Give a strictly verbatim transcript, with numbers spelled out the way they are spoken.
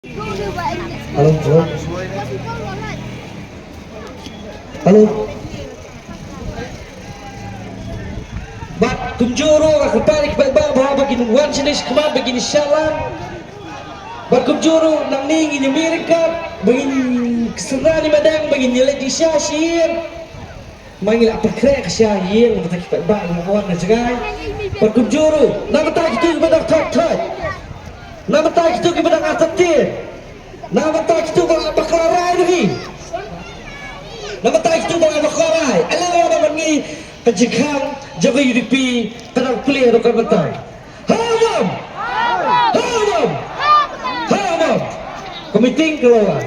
Hello, hello. Hello. Bad kumjuh ruh nga kyrpad ïa ki paidbah ba haba kin wan shane shakhmat ba kin ïa shah lang. Bad kumjuh ruh nangne ngin ïa mih ryngkat ba ngin kyrshan ïa i Madeng ba ngin ïa leit sha sha ïing. Ma ngi la pynkhreh ka sha ïing na bynta ki paidbah ba la wan na jngai. Bad kumjuh ruh na bynta kito kiba dang thait thait, na bynta kito kiba dang artatien, na bynta kito ba la bakla rai ruh hi, na bynta kito ba la bakla rai. Ala wan na bad ngi, ka jingkhang jong ka U D P ka dang plie ruh ka bynta. Ha u dam! Ha u dam! Ha u dam! Ka meeting ka la wan.